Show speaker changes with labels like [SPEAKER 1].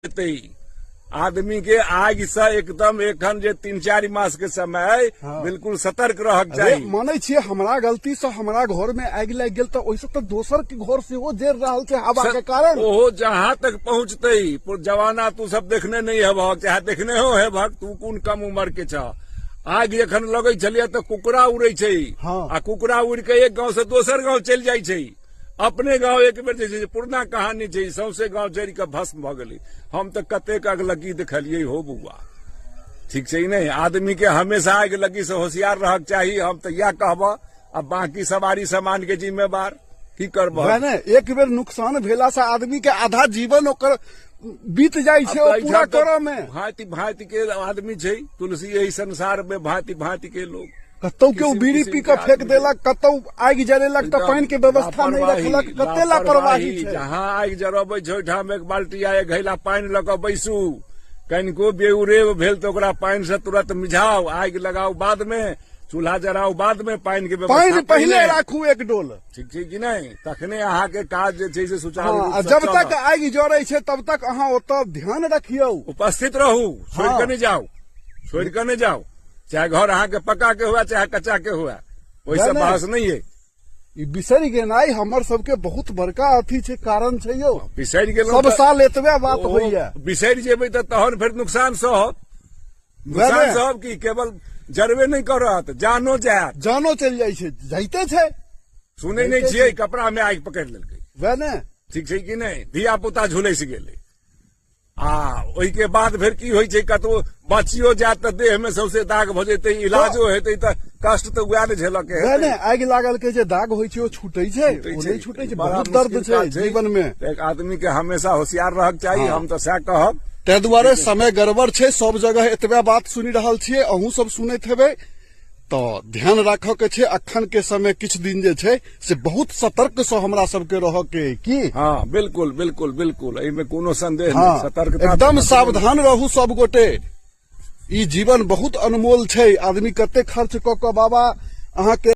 [SPEAKER 1] हेतै। आदमी के आगि से एकदम एखन जे 3-4 मास के समय अइ, बिल्कुल सतर्क रहक
[SPEAKER 2] अरे
[SPEAKER 1] चाही।
[SPEAKER 2] मानै छियै हमरा गलती से हमरा घर में आगि लागि गेल तऽ ओहिसँ तऽ दोसर के घर सेहो जरि रहल छै हवा के कारण।
[SPEAKER 1] ओहो जहाँ तक पहुँचतै, जमाना तू सब देखने नहीं हेबहक, चाहे देखने हो हेबहक, तू कोन कम उम्र के छह। आगि जखन लगै छलियै तऽ कुकरा उड़ै छै। आ कुकरा उड़ के एक गांव से दोसर गांव चलि जाइ छै। अपने गांव एक बेर जे छै से पुरना कहानी छै, सौंसे गांव जरि कऽ भस्म भऽ गेलै। हम तऽ कतेक अगलगी देखलियै हो बौआ। ठीक छै नहि? आदमी के हमेशा अगलगी से होशियार रहक चाही, हम तऽ इएह कहबह। आ बाकी सवारी सामान के जिम्मेवार की करबह?
[SPEAKER 2] वएह ने, एक बेर नुकसान भेला से आदमी के आधा जीवन ओकर बीत जाइ छै, ओ पूरा करऽ में।
[SPEAKER 1] भांति भांति के आदमी छै तुलसी, एहि संसार में भांति भांति के लोग।
[SPEAKER 2] कतौ केओ
[SPEAKER 1] किसिम
[SPEAKER 2] बीड़ी
[SPEAKER 1] किसिम
[SPEAKER 2] पी
[SPEAKER 1] के
[SPEAKER 2] कऽ फेंक
[SPEAKER 1] आदमी।
[SPEAKER 2] देलक, कतौ आगि जरेलक तऽ पानि के व्यवस्था नहि
[SPEAKER 1] लापरवाही,
[SPEAKER 2] रखलक, कते लापरवाही छै।
[SPEAKER 1] जहाँ आगि जरबै छै ओहिठाम एक बाल्टी आ एक घैला पानि लऽ कऽ बैसू। कनिको बेउरेब भेल तऽ ओकरा पानि से तुरंत मिझाउ, आगि लगाउ बाद में, चूल्हा जराउ बाद में, पानि के व्यवस्था
[SPEAKER 2] पानि पहिले राखू एक डोल।
[SPEAKER 1] ठीक छै कि नहि? तखने अहाँके काज जे छै से सुचारू रूप
[SPEAKER 2] आ
[SPEAKER 1] से
[SPEAKER 2] जब
[SPEAKER 1] चलत।
[SPEAKER 2] तक आगि जरै छै तब तक अहाँ ओतऽ ध्यान रखियौ,
[SPEAKER 1] उपस्थित रहू, छोड़ि कऽ नहि जाउ, छोड़ि कऽ नहि जाउ, चाहे घर अहाँके पक्का के हुए चाहे कच्चा के हुए, ओहिसँ
[SPEAKER 2] नहि।
[SPEAKER 1] बहस नहि अइ।
[SPEAKER 2] ई बिसरि गेनाइ हमर सबके बहुत बड़का अथी छै, कारण छै यौ।
[SPEAKER 1] बिसरि गेलहुँ
[SPEAKER 2] सब
[SPEAKER 1] तऽ
[SPEAKER 2] साल एतबे बात
[SPEAKER 1] ओ
[SPEAKER 2] होइया।
[SPEAKER 1] बिसरि जेबै तऽ तहन फेर नुकसान सहब। नुकसान
[SPEAKER 2] नहि।
[SPEAKER 1] सहब की, केवल जरबे नहि करत, जानो जायत।
[SPEAKER 2] जानो चलि जाइ छै, जाइते छै।
[SPEAKER 1] सुनै नहि
[SPEAKER 2] जाइते
[SPEAKER 1] छियै,
[SPEAKER 2] छै।
[SPEAKER 1] कपड़ा में आगि पकड़ि लेलकै।
[SPEAKER 2] वएह ने।
[SPEAKER 1] ठीक छै कि नहि? धिया पुता झुलसि गेलै। आ ओहिके बाद फेर की होइ छै, कतबो बचियो जायत तऽ देह में सौंसे दाग भऽ जेतै, इलाजो हेतै तऽ कष्ट तऽ वएह ने झेलऽ के
[SPEAKER 2] वएह ने,
[SPEAKER 1] हेतै।
[SPEAKER 2] आगि लागल के जे दाग होइ छै ओ छूटै छै?
[SPEAKER 1] छूटै
[SPEAKER 2] ओ
[SPEAKER 1] छै।
[SPEAKER 2] नहि छूटै छै,
[SPEAKER 1] बड़ा
[SPEAKER 2] बहुत दर्द
[SPEAKER 1] मुश्किल
[SPEAKER 2] छै
[SPEAKER 1] काज छै।
[SPEAKER 2] जीवन में।
[SPEAKER 1] एक आदमी के हमेशा होशियार रहक चाही, हम तऽ सएह कहब।
[SPEAKER 2] ताहि दुआरे समय गड़बड़ छै, सब जगह एतबे बात सुनि रहल छियै, अहूँ सब सुनैत हेबै, तऽ ध्यान राखऽ के छै। अखन के समय किछु दिन जे छै से बहुत सतर्क से हमरा सबके रहऽ के अइ, की?
[SPEAKER 1] हँ, बिल्कुल, बिल्कुल, बिल्कुल, एहिमे कोनो संदेह नहि। सतर्कता
[SPEAKER 2] एकदम
[SPEAKER 1] तऽ
[SPEAKER 2] सावधान रहू सब गोटे। ई जीवन बहुत अनमोल छै, आदमी कते खर्च कऽ कऽ बाबा अहाँके